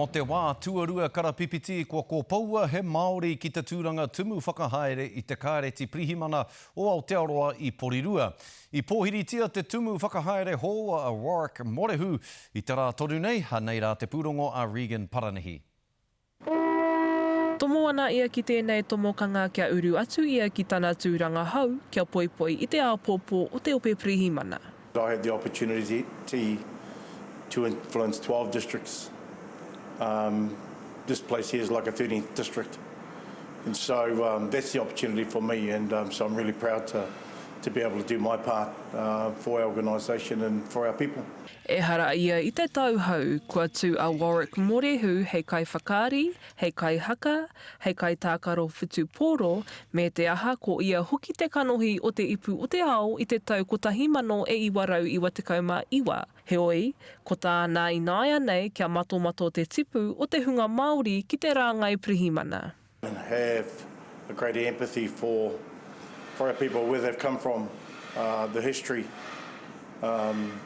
Mō te wā tuarua karapipiti kua kōpoua he Māori ki te tūranga tumu whakahaere i te Kāreti Pirihimana o Aotearoa i Porirua. I pōhiritia te tumu whakahaere hou a Warwick Morehu i te rā tonu nei, anei rā te pūrongo a Regan Paranihi. Tomo ana ia ki tēnei tomokanga kia uru atu ia ki tana tūranga hou kia poipoi i te āpōpō o te Ope Pirihimana. I had the opportunity to influence 12 districts. Um, this place here is like a 13th district. And so um, that's the opportunity for me, and um, so I'm really proud to, to be able to do my part uh, for our organisation and for our people. Ehara ia i te tauhou, kua tū a Warwick Morehu hei kaiwhakaari, hei kaihaka, hei kaitākaro whutupōro, me te aha ko ia hoki te kanohi o te Ipu o te Ao i te tau 1999. Heoi, ko tāna ināianei kia matomato te tipu o te hunga Māori ki te rāngai pirihimana. And have a greater empathy for for our people, where they've come from, uh, the history, um,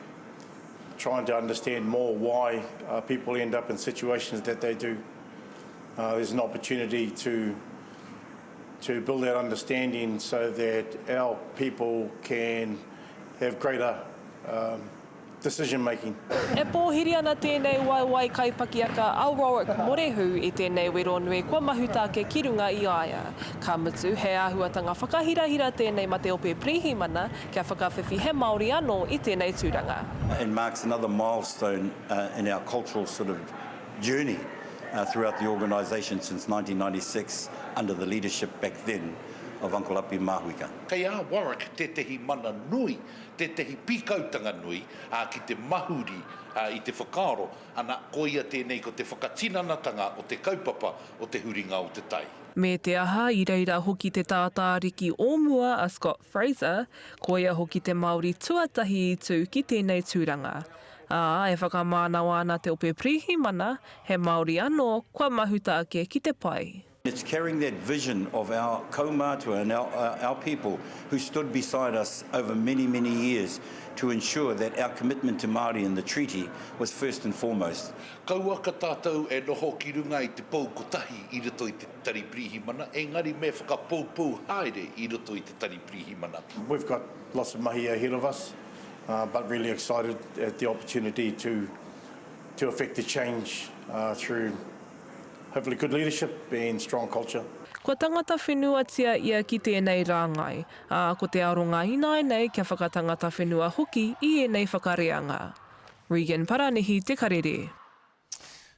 trying to understand more why uh, people end up in situations that they do. Uh, there's an opportunity to to build that understanding so that our people can have greater um, decision making. E pōhiri ana tēnei waewae kaipakiaka a Warwick Morehu i tēnei wero nui kua mahuta ake ki runga i a ia. Ka mutu, he āhuatanga whakahirahira tēnei mate ope pirihimana kia whakawhiwhi he Māori anō i tēnei tūranga. It marks another milestone in our cultural sort of journey throughout the organisation since 1996 under the leadership back then of Uncle Api Mahuika. Kei a Warwick tētehi mana nui, tētehi pīkautanga nui, ā, ki te mahuri i te whakaaro, ana, koia tēnei ko te whakatinanatanga o te kaupapa o te huringa o te tai. Me te aha, i reira hoki te tātāriki o mua a Scott Fraser, koia hoki te Māori tuatahi i tū ki tēnei tūranga. Ā, e whakamānawa ana te Ope Pirihimana, he Māori anō kua mahuta ake ki te pae. It's carrying that vision of our kaumātua and our, our people who stood beside us over many, many years to ensure that our commitment to Māori and the treaty was first and foremost. Kauaka tātou e noho ki runga i te pou kotahi i roto i te Tari Pirihimana, engari me whakapoupou haere i roto i te Tari Pirihimana. We've got lots of mahi ahead of us, but really excited at the opportunity to to effect the change through hopefully good leadership and strong culture. Kua tangata whenuatia ia ki tēnei rāngai, ā, ko te aronga ināianei kia whakatangata whenua hoki i ēnei whakareanga. Regan Paranihi Te Karere.